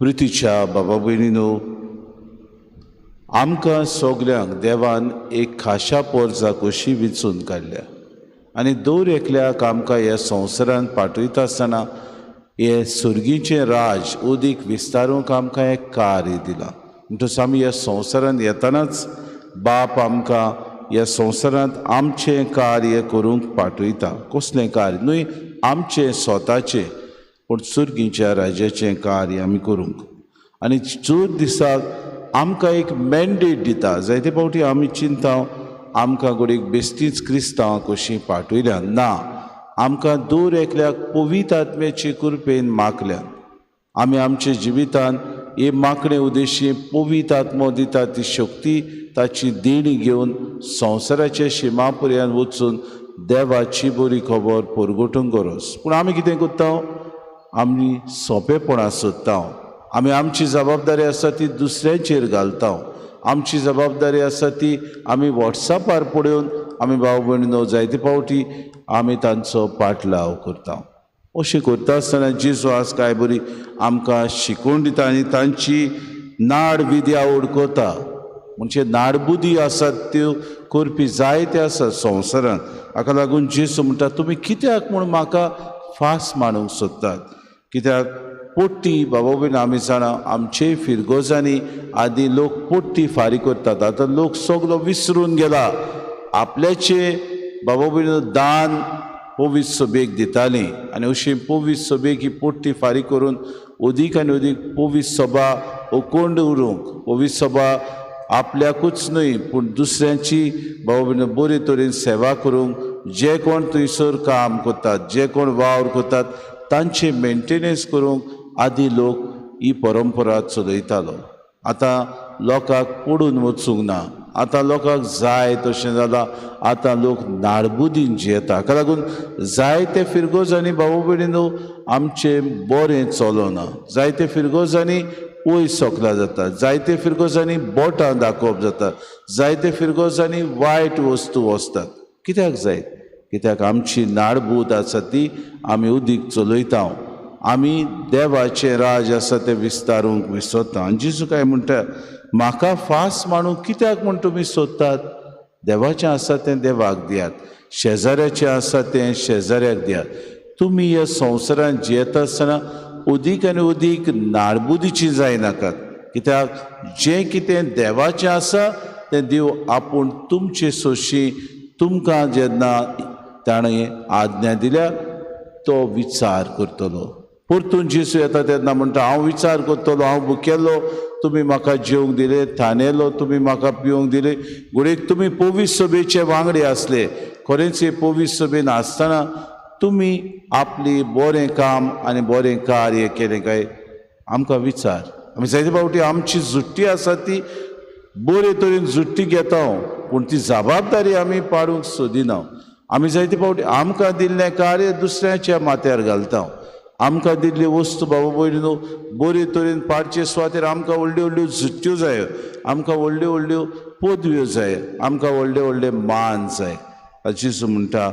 प्रितीच्या बाबा भयणीनो, आमकां सगल्यांक देवान एक खाशा पोरजा कशी विंचून काडल्या आनी दर एकल्याक आमकां ह्या संवसारांत पाठयता आसतना हें सुर्गीचें राज उदीक विस्तारूंक आमकां एक कार्य दिलां. म्हणटच आमी ह्या संवसारांत येतनाच बाप आमकां ह्या संवसारांत आमचें कार्य करूंक पाठयता. कसलें कार्य? न्हय आमचें स्वताचें, पूण सुर्गीच्या राज्याचें कार्य आमी करूंक. आनी चवथ दिसाक आमकां एक मॅन्डेट दिता. जायते फावटी आमी चिंता आमकां घडयेक बेश्टीच क्रिस्तांव कशीं पाठयल्या. ना, आमकां दर एकल्याक पवित्र आत्म्याचे कृपेन मागल्यात. आमी आमच्या जिवितान हे मागणे उद्देशी पवित्र आत्मो दिता ती शक्ती, ताची देणी घेवन संवसाराच्या शिमा पर्यंत वचून देवाची बरी खबर परगटूंक गरज. पूण आमी कितें करता? आमी सोंपेपणां सोदता. आमी आमची जबाबदारी आसा ती दुसऱ्यांचेर घालता. आमची जबाबदारी आसा ती आमी वॉट्सॅपार पळोवन आमी भाव भयणीनो जायते फावटी आमी तांचो पाटलाव करता. अशें करता आसतना जेजू आज काय बरी आमकां शिकोवन दिता आनी तांची नाड विद्या उडकता. म्हणजे नाडबुद्दी आसात त्यो करपी जायते आसात संवसारांत. हाका लागून जेजू म्हणटा, तुमी कित्याक म्हूण म्हाका फास मांडूंक सोदतात? कित्याक पोट्टी बाबा भयण आमी जाणा आमचे फिरगोजांनी आदीं लोक पोट्टी फारीक करतात. आतां लोक सगलो विसरून गेला. आपल्याचे बाबा भयण दान पवित्र सभेक दितालीं आनी अशी पवित्र सभेक ही पोट्टी फारीक करून अदीक आनी अदीक पवित्र सभा अखंड उरूंक, पवित्र सभा आपल्याकूच न्हय पूण दुसऱ्यांची बाबा भयण बरे तरेन सेवा करूंक जे कोण थंयसर काम करतात, जे कोण वावर करतात तांचे मेंटेनन्स करूंक आदी लोक ही परंपरा चलयतालो. आतां लोकांक पडून वचूंक ना, आतां लोकांक जाय तशें जालां. आतां लोक नाडबुदीन जियेता. हाका लागून जायते फिरगोजांनी भाव भयणीनो आमचें बरें चलना. जायते फिरगोजांनी पयस सोकला जाता, जायते फिरगोजांनी बोटां दाखोवप जाता, जायते फिरगोजांनी वायट वस्तू वचतात. कित्याक जायत? कित्याक आमची नाडबूद आसा ती आमी उदीक चलयता. आमी देवाचें राज आसा तें विस्तारूंक विसरता. आनी जेजू काय म्हणटा, म्हाका फास मांडूंक कित्याक म्हूण तुमी सोदतात? देवाचें आसा तें देवाक दियात, शेजाऱ्याचें आसा तें शेजाऱ्याक दियात. तुमी ह्या संवसारांत जियेता आसतना अदीक आनी अदीक नाडबुदीची जायनाकात. कित्याक जें कितें देवाचें आसा तें देव आपूण तुमचे सोशी तुमकां जेन्ना ताणें आज्ञा दिल्या तो विचार करतलो. परतून जेजू येता तेन्ना म्हणटा, हांव विचार करतलो, हांव भुकेल्लो तुमी म्हाका जेवंक दिले, थानेलो तुमी म्हाका पिवंक दिले. घडयेक तुमी पवित्र सभेचे वांगडी आसले. खरेंच हे पवित्र सभेन आसतना तुमी आपली बरें काम आनी बरें कार्य केलें काय? आमकां विचार. आमी जायते फावटी आमची जुट्टी आसा ती बरे तरेन जुट्टी घेता, पूण ती जबाबदारी आमी पाडूंक सोदिना. आमी जायते फावटी आमकां दिल्लें कार्य दुसऱ्याच्या माथ्यार घालता. आमकां दिल्ली वस्तू बाबा भयणीनो बरे तरेन पाडचे सुवातेर आमकां व्हडल्यो व्हडल्यो जुट्ट्यो जाय, आमकां व्हडल्यो व्हडल्यो पदव्यो जाय, आमकां व्हडले व्हडले मान जाय. जेजू म्हणटा,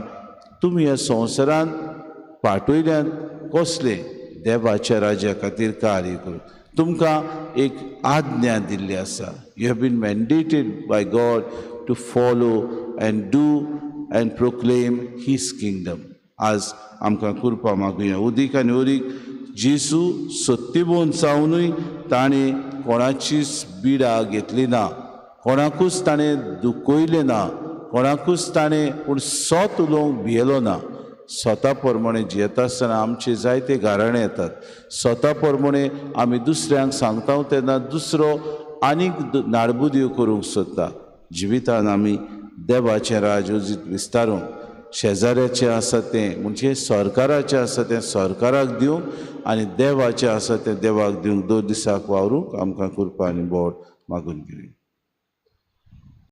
तुमी ह्या संवसारांत पाठयल्यात कसले? देवाच्या राज्या खातीर कार्य करूं. तुमकां एक आज्ञा दिल्ली आसा. You have been mandated by God to follow and do and proclaim his kingdom. आज आमकां कृपा मागुया. उदीक आनी उदीक जेजू सत्यबोन जावनूय ताणें कोणाचीच बिडा घेतली ना, कोणाकूच ताणें दुखयलें ना, कोणाकूच ताणें पूण सत उलोवंक भियेलो ना. स्वता प्रमाणे जियेता आसतना आमचे जायते घराणे येतात. स्वता प्रमाणे आमी दुसऱ्यांक सांगता तेन्ना दुसरो आनीक नाडबुद्यो करूंक सोदता. जिवितान आमी देवाचें राज उजीत विस्तारूंक, शेजाऱ्याचें आसा तें म्हणजे सरकाराचें आसा तें सरकाराक दिवंक आनी देवाचें आसा तें देवाक दिवंक दर दिसाक वावरूंक आमकां कृपा आनी बोट मागून घेवया.